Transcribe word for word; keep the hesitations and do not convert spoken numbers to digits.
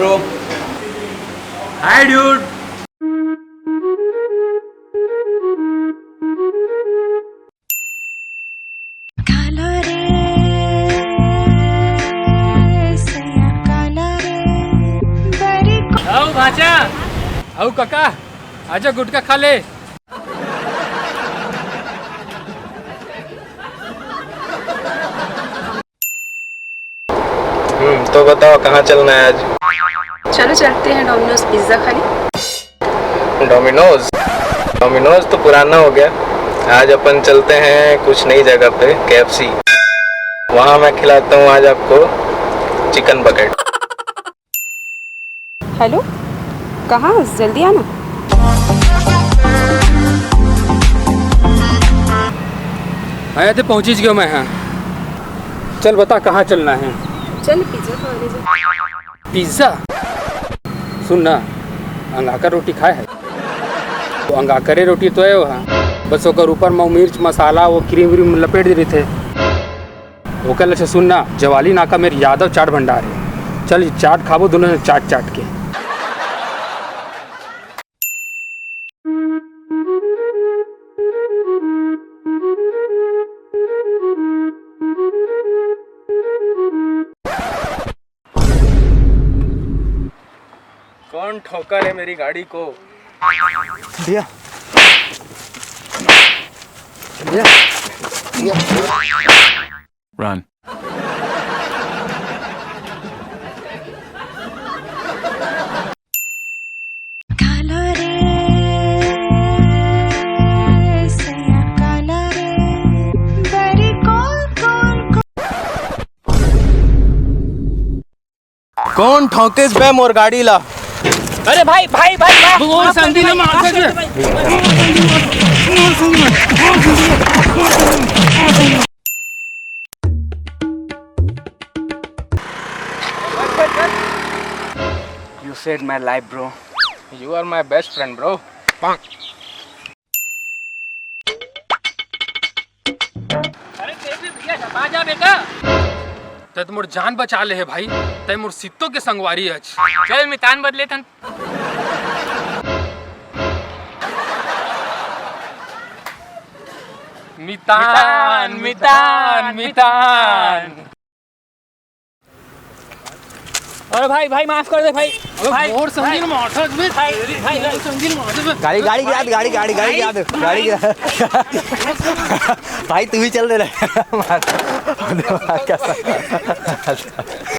Bro. Hi, dude. काला रे, सैया काला रे, बरी को- आओ भांचा, आओ काका, आजा गुटखा खा ले। हम्म, तो बताओ कहाँ चलना है आज? चलो चलते हैं डोमिनोज पिज्ज़ा खाने। डोमिनोज? डोमिनोज तो पुराना हो गया। आज अपन चलते हैं कुछ नई जगह पे, केएफसी। वहाँ मैं खिलाता हूँ आज आपको चिकन बकेट। हेलो, कहाँ हस? जल्दी आना। मैं ते पहुँचिच गयो मैं, हाँ। चल बता कहाँ चलना है? चल पिज्जा खाने जा। पिज्जा? सुन ना, अंगाकर रोटी खाए है? तो अंगाकरे रोटी तो है वो, हाँ। बस ओकर ऊपर में मिर्च मसाला, वो क्रीम व्रीम लपेट दे रही थे। ओकर ले अच्छा सुन ना, जवाली नाका मेर यादव चाट भंडार हे। चल, चाट खाबो दोनों झन चाट चाट के। कौन ठोका रे मेरी गाड़ी को? भैया, भैया, भैया। Run. काला रे, सैया काला रे, बरी कोल कोल कोल। कौन ठोकिस बे मोर गाड़ी ला? अरे भाई, भाई, भाई, माफ, वो माफ कर दे संधि भाई, ने मार माफ कर दे। You saved my life, bro. You are my best friend, bro. अरे तेरे भी भैया झपा जा बेटा। तै तो मोर जान बचा ले हे भाई, तै मोर सित्तो के संगवारी अच। चल मितान बदले थन। मितान, मितान, मितान। अरे भाई, भाई, माफ कर दे भाई। अबे भाई, मोर संगी भाई, ने माथा में भाई, भाई, भाई। मोर संगी ने माथा में गाड़ी, गाड़ी गिरा दे, गाड़ी, गाड़ी, गाड़ी गिरा दे, गाड़ी गिरा। भाई, तू भी चल दे रे। मार। मार, कैसा?